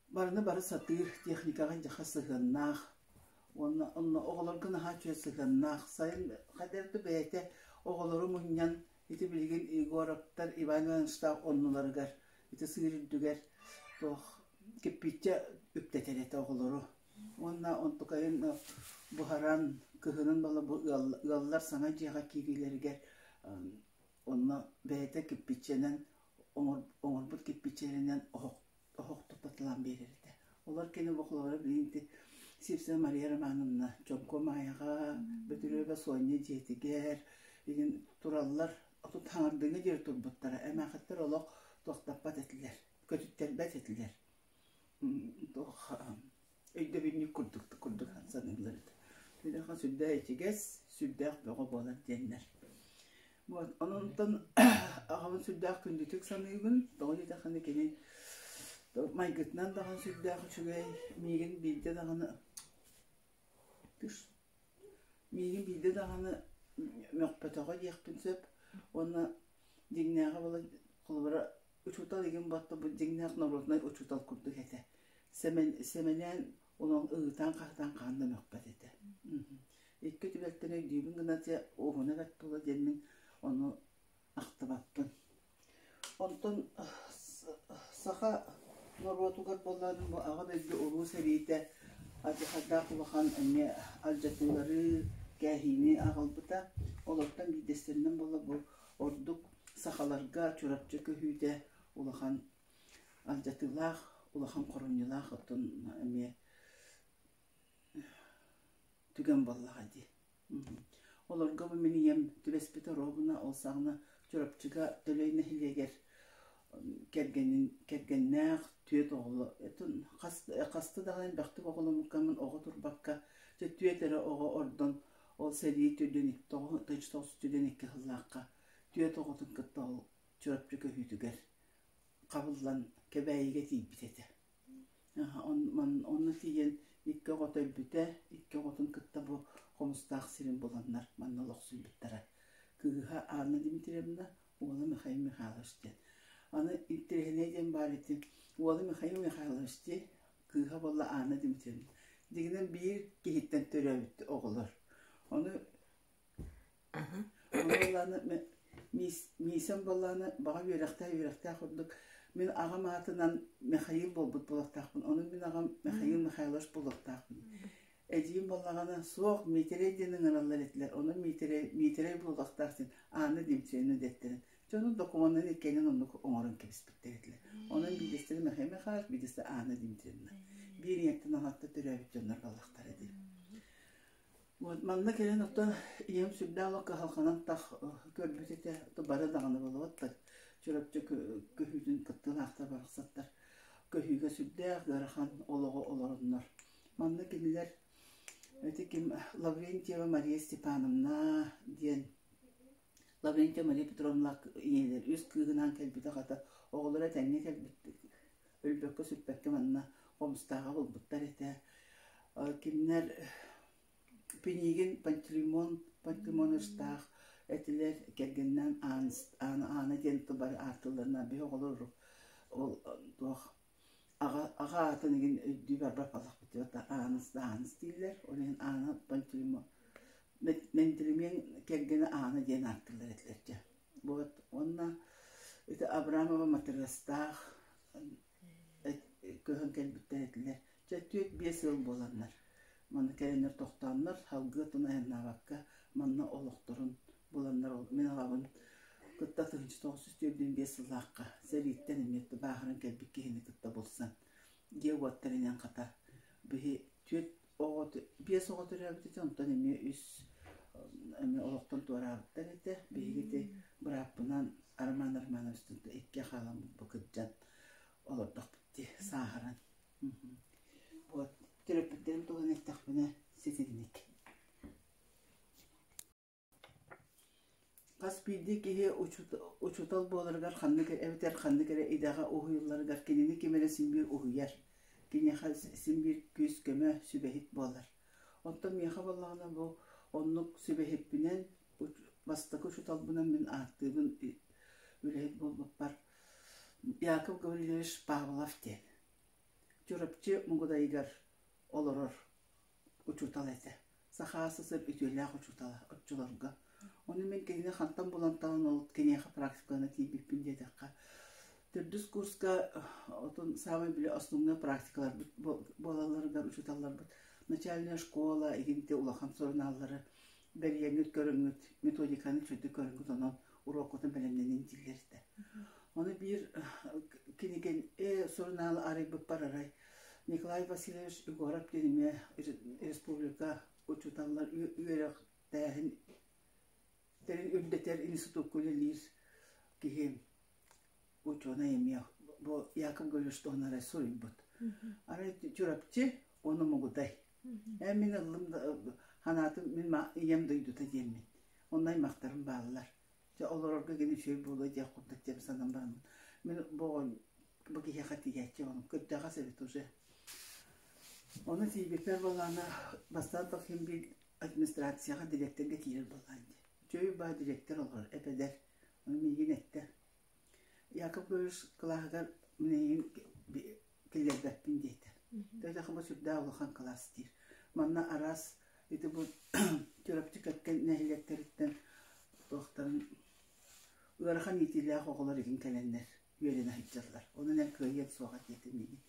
Барыны бары сатыыр, техникаҕа дьаха сыһыаннаах уонна онно оҕолорго наһаа үчүгэй сыһыаннаах. Сайын хайдах да бэйэтэ оҕолору мунньан ити билигин Егоровтар, Иван Ивановичтаах оннуларыгар ити сыыр үрдүгэр туох кирпииччэ үктэтэр этэ оҕолору. Уонна онтукайын буһаран, кыһынын буола бу ыаллар саҥа дьиэҕэ киириилэригэр онно бэйэтэ кирпииччэнэн оҥорбут кирпииччэлэринэн оһох оһох туттаталаан биэрэр этэ. Олор кини бу холобура билигин ити Сивцева Мария Романовна Чоҥко Маайаҕа, Бөтүрүөбэ Суонньа дьиэтигэр игин тураллар, отут хаҥардыҥҥа диэри турбуттара. Эмээхиттэр олох туохтаппат этилэр, көтүттэрбэт этилэр. Туох өйдөбүнньүк курдук курдук саныыллар этэ. Киниэхэ сүрдээх ичигэс, сүрдээх бөҕө буолар диэннэр. Вот, онон аҕабын сүрдээх күндүтүк саныыбын. Тоҕо диэтэххинэ кини майгытынан даҕаны сүрдээх үчүгэй, миигин биирдэ даҕаны миигин биирдэ даҕаны мөхпөтөҕө диэхпин сөп. Уонна дьиҥнээҕи буолан холобура учуутал игин батта бу дьиҥнээх норуодунай учуутал курдук этэ. Сэмэн, сэмэнээн онон ыһыытаан-хаһытаан хаһан да мөхпөт этэ. Икки түбэлтэни өйдүүбүн гына дьэ уһуна бэрт буола диэммин ону ахтыбаппын. Онтон саха норуотугар буоллаҕына бу Аҕа дойду Улуу сэриитэ алдьархайдаах улахан эмиэ алдьатыылары, кээһиини аҕалбыта. Олортон биирдэстэринэн буолла бу ордук сахаларга Чурапчы көһүүтэ улахан алдьатыылаах, улахан хоромньулаах оттон эмиэ түгэн буоллаҕа дии. Олорго бу мин ийэм түбэспит оруобуна ол саҕана Чурапчыга Төлөй нэһилиэгэр кэргэнин кэргэннээх түөрт оҕоло хас хаста даҕаны элбэхтик оҕоломмуккаммын оҕо турбакка дьэ түөрт эрэ оҕо ордон ол сэрии төрдүн 1992 сыллаахха түөрт оҕотун кытта ол Чурапчы көһүүтүгэр хабыллан Кэбээйигэ тиийбит этэ. Онно тиийэн икки оҕото өлбүтэ, икки оҕотун кытта бу Хомустаах сирин буланнар манна олохсуйбуттара. Кыыһа Анна Дмитриевна, уола Михаил Михайлович диэн. Аны интэриэһинэй диэн баар ити уола Михаил Михайлович дии, кыыһа буолла Анна Дмитриевна. Дьиҥинэн биир киһиттэн төрөөбүт оҕолор. Ону Ону Миисэм буоллаҕына баҕа үөрэхтээх үөрэхтээх курдук мин аҕам аатынан Михаил буолбут буолуохтаахпын, ону мин аҕам Михаил Михайлович буолуохтаахпын. Эдьиийим буоллаҕына суох Миитэрэй диэн ыҥыраллар этилэр, ону Миитэрэй, Миитэрэй буолуохтаах диэн Анна Дмитриевна дэттэрин. Дьону докумуоннарын иккиэнин оннук оҥорон кэбиспиттэр этилэр. Онон биирдэстэрэ Михаил Михайлович, биирдэстэрэ Анна Дмитриевна. Биир ийэттэн аҕаттан төрөөбүт дьоннор буоллахтара дии. Вот манна кэлэн ото ийэм сүрдээх олох кыһалҕанан тах көрбүт этэ, ото бары даҕаны буолуоттар. Чурапчы көһүүтүн кыттыылаахтар барахсаттар. Көһүүгэ сүрдээх ыарахан олоҕу олороннор. Манна кинилэр ити ким Лаврентьева Мария Степановна диэн Лаврентьева Мария Петровна ийэлэр үс кыыһынаан кэлбитэ хата оҕолоро этэҥҥэ кэлбит өлбөккө-сүппэккэ манна Хомустааҕы булбуттар этэ. Кинилэр Пинигин Пантелеймон Пантелеймоновичтаах этилэр, кэргэнинээн Аана Аана диэн бары ааттыылларына биһи оҕолор ол туох аҕа аҕа аатын игин өйдүү барбат буоллахпыт Ааныс да Ааныс дииллэр, ол иһин Аана Пантелеймон Мэнтэлимиэн кэргэнэ Аана диэн ааттыыллар этилэр дьэ. Вот уонна ити Абрамова Матырыастаах көһөн кэлбиттэр этилэр. Дьэ түөрт-биэс ыал буоланнар манна кэлэннэр тохтооннор салгыы атын айаннаабакка манна олохторун буланнар ол мин аҕабын кытта 1945 сыллаахха сэрииттэн эмиэ бааһыран кэлбит киһини кытта булсан дьиэ-уот тэринэн хата биһи түөрт оҕо биэс оҕо төрөөбүт этэ онтон эмиэ үс эмиэ олохтон туораабыттар этэ биһиги ити бырааппынан Роман Романовичтыын икки хааламмыт бу кырдьан олордохпут дии сааһыран вот төрөппүттэрим туһунан эттэхпинэ ситинник Хас биирдии киһи учуутал буоларыгар ханнык эбэтэр ханнык эрэ идэҕэ уһуйулларыгар кинини ким эрэ син биир уһуйар, киниэхэ син биир күүс-көмө, сүбэһит буолар. Оттон миэхэ буоллаҕына бу оннук сүбэһиппинэн, бастакы учууталбынан мин ааттыыбын үлэһит буолбуппар Яков Гаврильевич Павлов диэн Чурапчы Мугудайыгар олорор учуутал этэ. Саха СССР үтүөлээх учуутала оччолорго. Ону мин кинини хантан булан талан ол киниэхэ практикалана тиийбиппин диэтэххэ, Төрдүс курска отон саамай били основной практикаларбыт буолалларыгар учууталларбыт начальная школа игинти улахан сурунааллары бэрийэҥҥит көрөҥҥүт методиканы үчүгэйдик көрөҥҥүт онон уруоккутун бэлэмнэнин дииллэр этэ. Ону биир кинигэ сурунаалы арыйбыппар арай Николай Васильевич Егоров диэн эмиэ республика учууталлар үөрэхтээһин үрдэтэр институкка үлэлиир киһи учуонай эмиэ бу Яков Гаврилович туһунан арай суруйбут. Арай Чурапчы уонна Мугудай. Ээ мин ыллым ханаатым мин ийэм дойдута диэммин. Онно аймахтарым бааллар. Дьэ олорорго гин үчүгэй буолуо диэх курдук диэн санаан бараммын. Мин бу бу киһиэхэ тиийээччи онум кырдьаҕас эбит уже. Ону тиийбиппэр буоллаҕына бастаан тохин биир администрацияҕа дириэктэргэ киирэр буоллаҕын дии. Үчүгэй баа дириэктэр олорор эпэдэр. Ону миигин эттэ. Яков Гаврилович кылааһыгар мин эйигин киллэрбэппин диэтэ. Төһө бу сүрдээх улахан кылаас диир. Манна араас ити бу Чурапчы кэккэ нэһилиэктэриттэн туохтарын ыарахан иитиилээх оҕолор игин кэлэннэр үөрэнэ сылдьаллар. Онон эн кыайыаҥ суоҕа диэтэ миигин.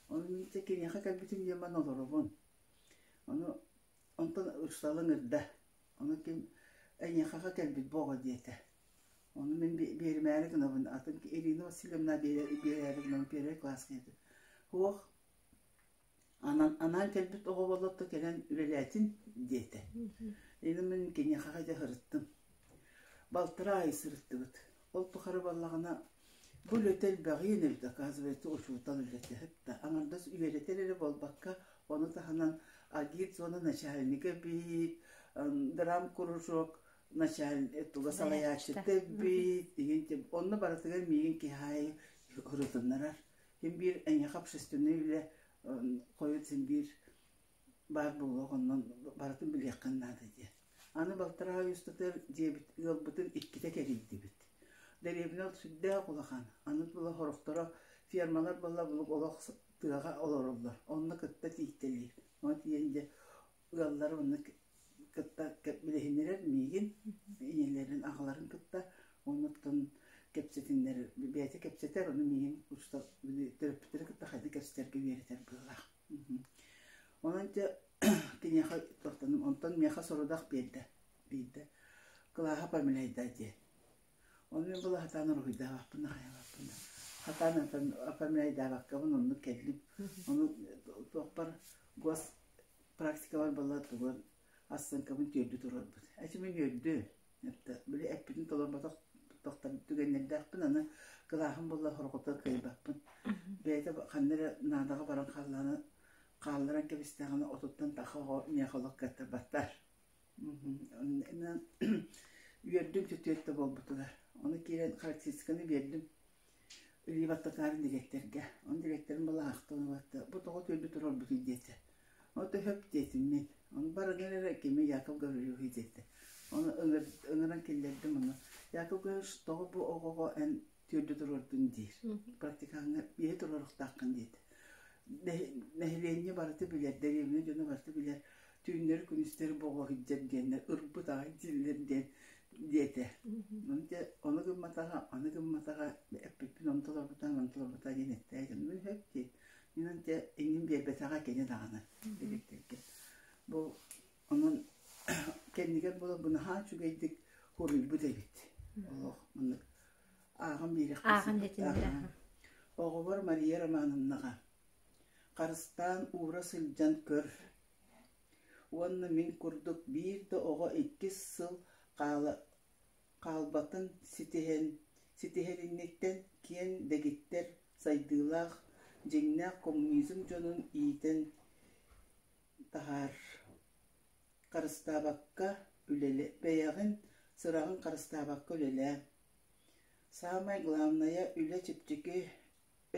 Ону мин киниэхэ кэлбитим диэн ман олоробун. Ону онтон ыксалын ырда. Ону ким эйиэхэҕэ кэлбит бу оҕо диэтэ. Ону мин биэримээри гынабын, атын Ирина Васильевна биэрээри гынабын первый класска диэтэ. Суох, анаан кэлбит оҕо буолла кэлэн үлэлээтин диэтэ. Ини мин киниэхэҕэ дьэ сырыттым. Балтараа ай сырыттыбыт. Ол тухары буоллаҕына бу үлэтэ элбэҕиин эбит, оказывается, учуутал үлэтэ да аҥардас үөрэтэр эрэ буолбакка, ону таһынан агитзона начальнига эбит, драм-кружок начальник туга салайааччыта эбит, игин онно барытыгар миигин киһи аайы ырытыннарар. Син биир эйиэхэ общественнай үлэ хойут син биир баар буолуох онон барытын билиэххин наада диэн. Аны балтараа ый устатыгар дьиэбит ыалбытын иккитэ кэрийдибит. Дэриэбинэ сүрдээх улахан. Аны була сорохторо фермалар буолла булук олох тыаҕа олороллор. Онно кытта тиийтэлиир. Ону тиийэн дьэ ыаллары онно кытта билиһиннэрэр миигин, ийэлэрин, аҕаларын кытта. Оннуттан кэпсэтиннэрэр, бэйэтэ кэпсэтэр, ону миигин төрөппүттэри кытта хайдах кэпсэтэргэ үөрэтэр быһыылаах. Онон дьэ киниэхэ тохтонум. Онтон миэхэ сорудах биэрдэ биирдэ. Кылааһа помиляйда диэн. Ону мин была сатаан уруһуйдаабаппын да хайалааппын да. Сатаан помиляйдаабаккабын оннук кэллим. Ону туохпар гос практикабар была тугун ассыҥкабын түөрдүү туруорбут. Эчи мин үөрдүм. Били эппитин толорботох тохтор түгэннэрдээхпин аны кылааһым буолла хорҕото кыайбаппын. Бэйэтэ ханна эрэ наадаҕа баран хааллаҕына хаалларан кэбистэҕинэ отуттан таха оҕо миэхэ олох кыаттарбаттар. Үөрдүм түтүөт да буолбутугар. Ону киирэн характеристиканы биэрдим илии баттатаары дириэктэргэ. Ону дириэктэрим балаһахтан ылатта. Бу тоҕо түөрдү турарбытый диэтэ. Ото сөп диэтим мин. Ону барыгар эрэ кими Яков Гаврилович диэтэ. Ону ыҥыран киллэрдим ону. Яков Гаврилович тоҕо бу оҕоҕо эн түөрдү туруордун диир. Практикаҥҥа биэһи туруоруохтааххын диэтэ. Нэһилиэнньэ барыта билэр, дэриэбинэ дьоно барыта билэр. Түүннэри күнүстэри боҕо сылдьар диэннэр ырбыт аҕай дииллэр диэн диэтэ. Ону дьэ ону гымматаҕа, аны гымматаҕа эппиппин ону толорбута, маны толорбута диэн эттээтэ. Мин сөп диэн. Инэн дьэ иҥин биэрбэтэҕэ кини даҕаны дириэктэргэ. Бу онон кэннигэр буолан бу наһаа үчүгэйдик хоруйбут эбит. Олох маннык ааҕан биэриэхпин Ааҕан дэтиннэрэ. Оҕобор Мария Романовнаҕа харыстаан уура сылдьан көр уонна мин курдук биир да оҕо иккис сыл хаала хаалбатын ситиһэн, ситиһэр инниттэн киэҥ дэгиттэр сайдыылаах, дьиҥнээх коммунизм дьонун иитэн таһаар, харыстаабакка үлэлэ, бэйэҕин сыраҕын харыстаабакка үлэлээ. Саамай главнайа үлэ чэпчэки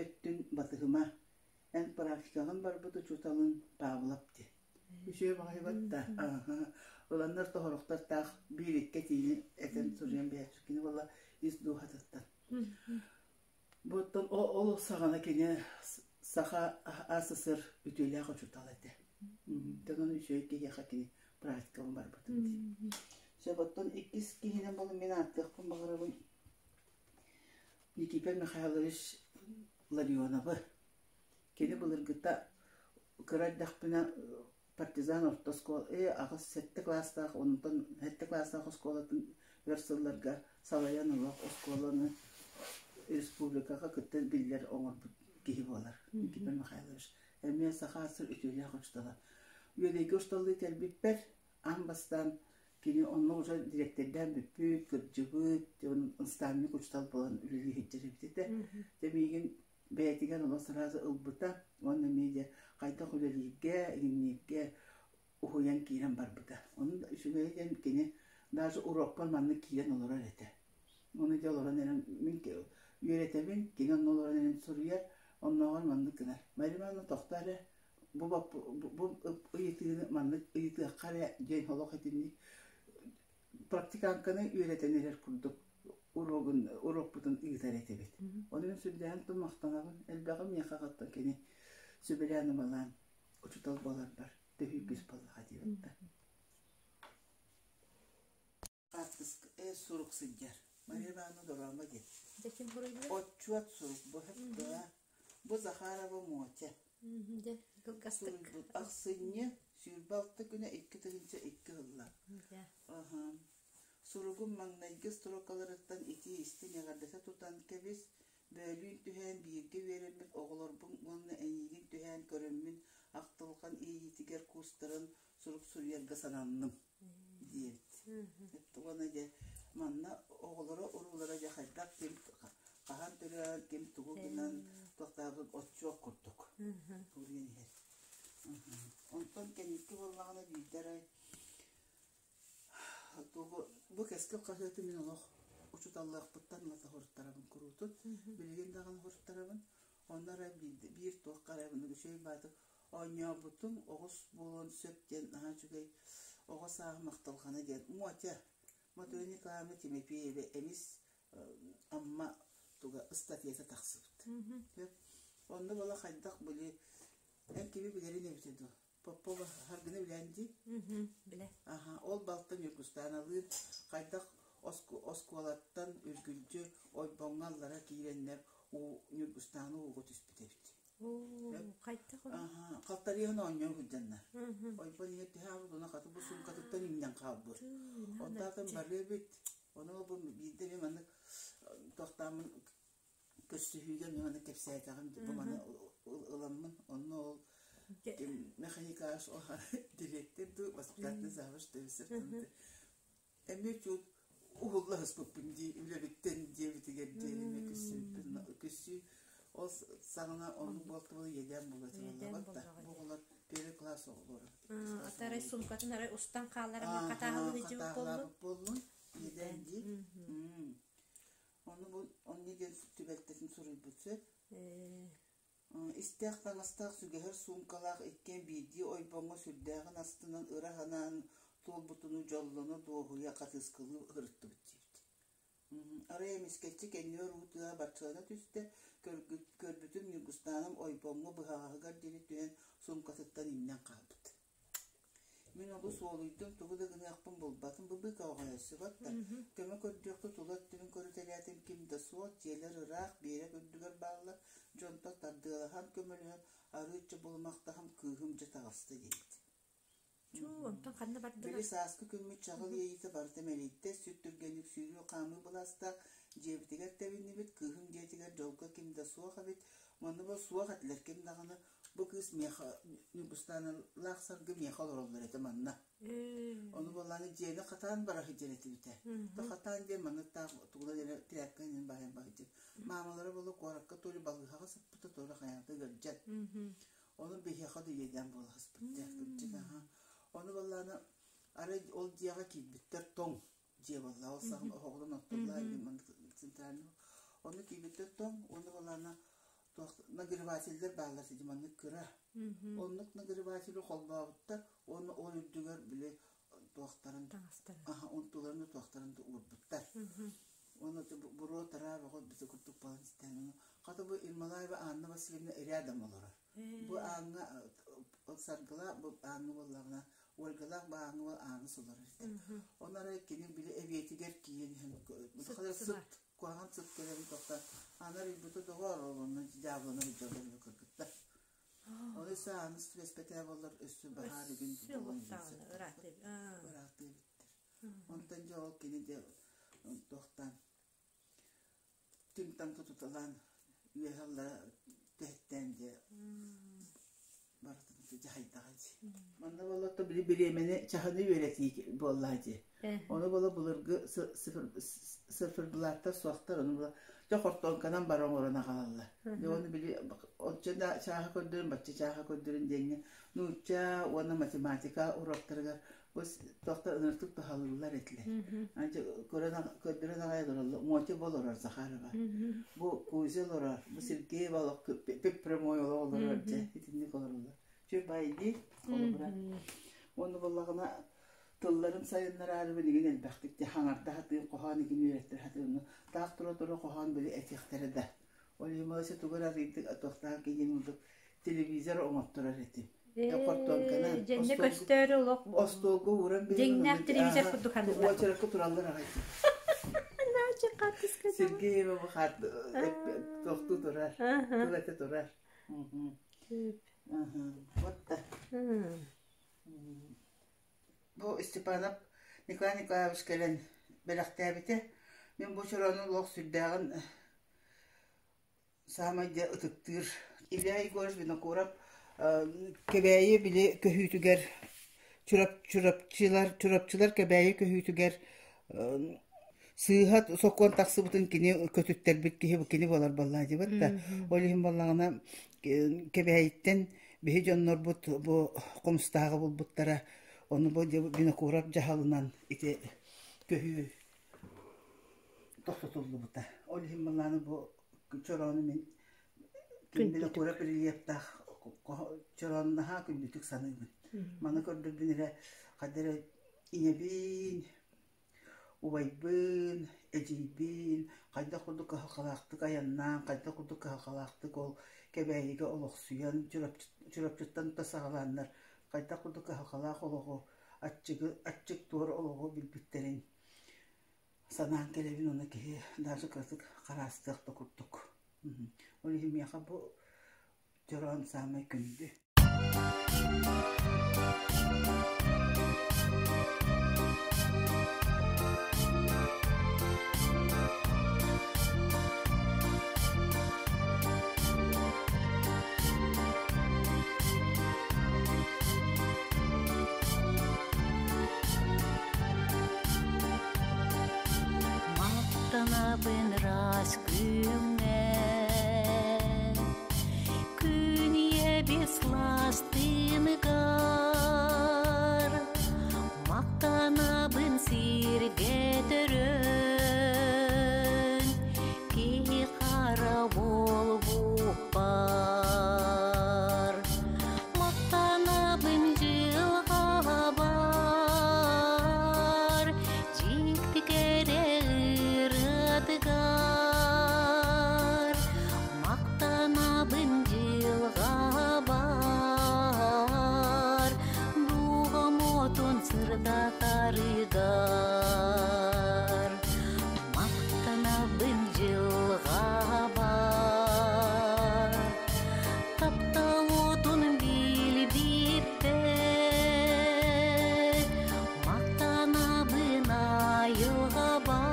өттүн батыһыма. Эн практикаҕын барбыт учууталыҥ Павлов диэн. Үчүгэй баҕайы да ыланнар тоһорохтор таах биир икки этиини этэн суруйан биэрэр кини буолла ис дууһатыттан. Бу оттон ол саҕана кини Саха АССР үтүөлээх учуутал этэ. Онон үчүгэй киһиэхэ кини практикабын барбытым дии. Сөп оттон иккис киһинэн буолан мин ааттыахпын баҕарабын. Никита Михайлович Ларионовы. Кини былыргыта кыра эрдэхпинэ партизан орто оскуола 8-7 кылаастаах, онтон 7 кылаастаах оскуолатын өр сылларга салайан олох оскуоланы республикаҕа кытта биллэр оҥорбут киһи буолар Никита Михайлович. Эмиэ Саха АССР үтүөлээх учуутала. Үөдэйгэ учууталлыы кэлбиппэр аан бастаан кини онно уже дириэктэрдээн бүппүт, кырдьыбыт, наставник учуутал буолан үлэлии сылдьар эбит этэ. Дьэ миигин бэйэтигэр олох сразу ылбыта уонна эмиэ дьэ хайдах үлэлииргэ, иҥнииргэ уһуйан киирэн барбыта. Ону үчүгэйэ диэн кини даже уруокпар маннык киирэн олорор этэ. Ону дьэ олорон эрэн мин үөрэтэбин, кини онно олорон эрэн суруйар, оннооҕор маннык гынар. Мария Ивановна тохтоо эрэ, бу бу ыйытыыны маннык ыйытыахха эрэ диэн олох итинник практикантканы үөрэтэн эрэр курдук уруогун уруокпутун ыытар этибит. Ону мин сүрдээҕин тыл махтанабын. Элбэҕи миэхэ аҕаттан кини сүбэлээн-амалаан учуутал буоларбар төһүү күүс буоллаҕа диэбиттэр. Хаартыска сурук сылдьар. Мария Ивановна Дорома диэн. Дьэ ким хоруйдугар? Отчуот сурук бу да. Бу Захарова Мотя. Дьэ кылгастык. Суруйбут ахсынньы 26 күнэ 2002 сылла. Дьэ. Аха. Суругум маҥнайгы строкаларыттан итии-истиҥ эҕэрдэтэ тутан кэбис, бөөлүүн түһээн бииргэ үөрэммит оҕолорбун уонна эйиигин түһээн көрөммүн ахтылҕан иэйиитигэр куустаран сурук суруйарга сананным диэбит. Уонна дьэ манна оҕолоро уруулара дьэ хайдах ким хаһан төрөөн, ким тугу гынан туохтаабын отчуот курдук суруйан иһэр. Онтон кэнники буоллаҕына биирдэ арай Тугу бу Кэскил хаһыаты мин олох учууталлаахпыттан ылата суруттарабын куруутун. Билигин даҕаны суруттарабын. Онно эрэ биир туохха эрэ үчүгэй баатык оонньообутум оҕус буолуон сөп диэн наһаа үчүгэй оҕо сааһым ахтылҕана диэн Мотя Мотрена Николаевна Тимофеева эмис Амма туга ыстатыйата тахсыбыт. Онно буола хайдах били эн кими билэрин эбитэ дуо? Попова Харгыны билээн дии? Билэ. Аха, ол балта Ньургустааналыын хайдах оскуолаттан үргүлдьү ойбоҥҥо аллара киирэннэр уу Ньургустааны ууга түспүт эбит. Хайдах ону? Аха, халтарыйан оонньоон сылдьаннар. Ойбон иһэр түһэ хаалбыт, уонна хата бу суумкатыттан иҥнэн хаалбыт. Онтоотон барыа эбит. Ону бу биирдэ эмэ маннык туохтааммын көрсүһүүгэ мин маны кэпсээтэҕим бу маны ыламмын онно ол механикаш дириэктэр дуу воспитательный завуч эмиэ чуут уһулла сыспыппын дии үлэбиттэн диэбитигэр диэн эмиэ күссүүппүн күссүү ол саҕана оннук буолтубул иэдээн буолуо да бу оҕолор первый класс оҕолоро Атарай сумкатын арай устан хаалларан хатааһылыы сылдьыбыт буоллун буоллун иэдээн дии Ону бу онно диэн түбэлтэтин суруйбут сөп. Истээх таҥастаах сүгэһэр суумкалаах иккиэн биирдии ойбоҥҥо сүрдээҕин астынан ыра санаан туолбутунуу дьоллоно дуоһуйа хатыыскалыы сырыттыбыт диэбит. Арай эмискэччи кэннибэр уу тыаһа барчалана түстэ, көрбүтүм Ньургустааным ойбоҥҥо быһаҕаһыгар диэри түһэн суумкатыттан иҥнэн хаалбыт. Мин олус уолуйдум, тугу да гыныахпын булбатым, быбыыка оҕойосубат да, көмө көрдүөххэ тула өттүбүн көрүтэлээтим ким да суох, дьиэлэр ыраах, биэрэк үрдүгэр бааллар, дьонтон тардыалаһан көмөлөһөн, арыычча булумахтаһан кыыһым дьэ таҕыста диэбит. Чуу, онтон ханна Били бардылар? сааскы күммүт чаҕыл иэйиитэ барыта мэлийдэ, сүр түргэнник сүүрүү-хаамыы былаастаах дьиэбитигэр тэбиннибит, кыыһым дьиэтигэр дьолго ким да суох эбит, манна бу суох этилэр ким даҕаны Бу кыыс миэхэ Ньургустааналаах Саргы миэхэ олороллор этэ манна. Ону буоллааны дьиэни хатаан бара сылдьар этибитэ. То хатаан диэн манныктаах тугунан эрэ тряпканан баайан баһыдьыр. Маамалара буола куоракка то ли балыыһаҕа сыппыта, то ли хайаата ыалдьан. Ону биһиэхэ да иэдээн буола сыспыт кырдьык аха. Ону буоллааны арай ол дьиэҕэ киирбиттэр тоҥ дьиэ буолла. Ол саҕана оһоҕунан оттуллар центральный. Ону киирбиттэр тоҥ, уонна буоллаана туох нагревателлэр бааллар сити маннык кыра. Оннук нагреватели холбообуттар уонна ол үрдүгэр били туохтарын Таҥастарын. аха унтуларын туохтарын да уурбуттар. Уонна буруо тараа бөҕө бити курдук буолан истээн хата бу Ермолаева Анна Васильевна рядом олорор. Бу ааҥҥа Саргыла бу ааҥҥа буоллаҕына Ольгалаах бу ааҥҥа ааны солорор этэ. Онно арай кини били эбиэтигэр киирэн иһэн сыт Сыт. Куһаҕан сыт кэлэн тохтоон аны арыйбыта доҕоор ол онно дьаабылана сылдьаллар үһү кыргыттар. Ону өссө ааныс түбэспэтэ буоллар өссө баһаар игин Өссө буолуон олохтоҕуна сөп ыраатыы ыраатыы эбиттэр. Онтон дьэ ол кини дьэ туохтаан түҥ-таҥ тутуталаан үөһэ аллара түһэттээн дьэ барытын дьаһайдаҕа дии. Манна буолла били бириэмэни чаһыны үөрэтии буолла дии. Ону буола былыргы циферблаттар суохтар, ону буола дьэ хортуоҥканан бары оҥорон аҕалаллар. Дьэ ону били оччо да чааһы көрдөрүн, бачча чааһы көрдөрүн диэҥҥэ нуучча уонна математика уруоктарыгар бу туохтар ынырыктык туһалыыллар этилэр. Анча көрөн көрдөрөн аҕай олороллор. Мотя бу олорор Захарова. Бу Кузя олорор, бу Сергеева олох прямой олох олорор дьэ итинник олороллор. Чү бай дии холобура. Уонна буоллаҕына тылларын сайыннараары билигин элбэхтик дьэ хаҥарда сатыыр хоһоон игин үөрэттэрэ сатыыр. Таах тура-тура хоһоон били этиэхтэрэ да. Ол иһин өссө тугу эрэ арыйдык туохтаах киһи курдук телевизор оҥотторор этим. Хортуоҥканан Дьэннэ көстөөрү олох остуолга ууран биэрэн дьиҥнээх телевизор курдук ханыылар. Уочаракка тураллар аҕай. Наача хаартыска Сергеева бу хаат туохтуу турар. Тыл этэ турар. Вот да. Бу Степанов Николай Николаевич кэлэн бэлэхтээбитэ. Мин бу чороону олох сүрдээҕин саамай дьэ ытыктыыр Илья Егорович Винокуров Кэбээйи били көһүүтүгэр Чурапчылар Чурапчылар Кэбээйи көһүүтүгэр сыыһа сокуон тахсыбытын кини көтүттэрбит киһи кини буолар буоллаа диэбит да ол иһин буоллаҕына Кэбээйиттэн биһи дьоннорбут бу хомустааҕы булбуттара ону бу Винокуров дьаһалынан ити көһүү тохтотуллубута. Ол иһин былааны бу чороону мин Винокуров рельефтаах чороону наһаа күндүтүк саныыбын. Маны көрдөрбүн эрэ хайда эрэ ийэбин, убайбын, эдьиийбин хайдах курдук кыһалҕалаахтык айаннаан, хайдах курдук кыһалҕалаахтык ол Кэбээйигэ олохсуйан, Чурапчыттан да саҕалааннар хайдах курдук кыһалҕалаах олоҕу, аччыгы, аччык туор олоҕу билбиттэрин санаан кэлэбин уонна киһи даже кыратык хараастыах да курдук. Ол иһин миэхэ бу чороон саамай күндү. Махтанабын ыраас күҥҥэ Күн ийэбит сылаастыыныгар Махтанабын сиргэ төрөөн Киһи хара буолбуппар Махтанабын дьылҕабар Дьикти кэрэ ырыатыгар Махтанабын дьылҕабар Дууһам уотун сырдатарыгар Махтанабын дьылҕабар Таптал уотун билбиппэр Махтанабын айылҕабар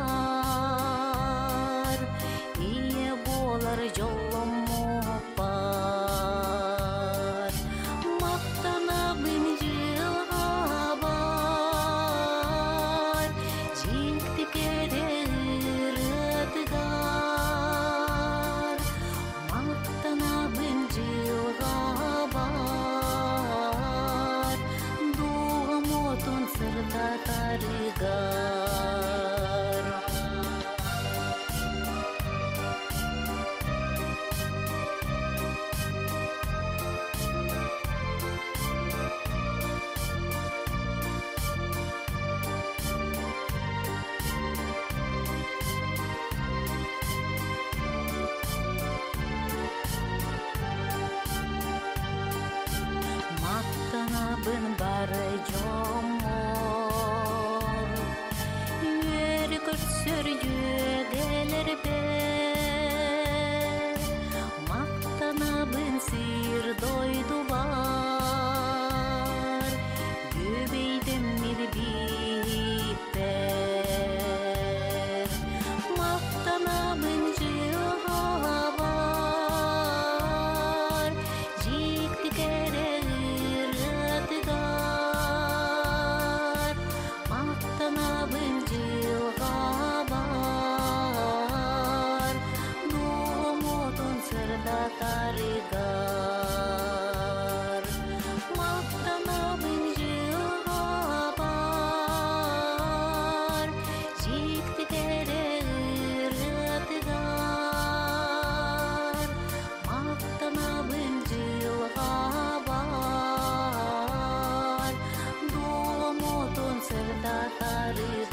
Ийэ буолар дьолломмуппар Махтанабын дьылҕабар Дьикти кэрэ ырыатыгар Махтанабын дьылҕабар Дууһам уотун сырдатарыгар Махтанабын бары дьоммор, Үөрэ көрсөр дьүөгэлэрбэр. Татары.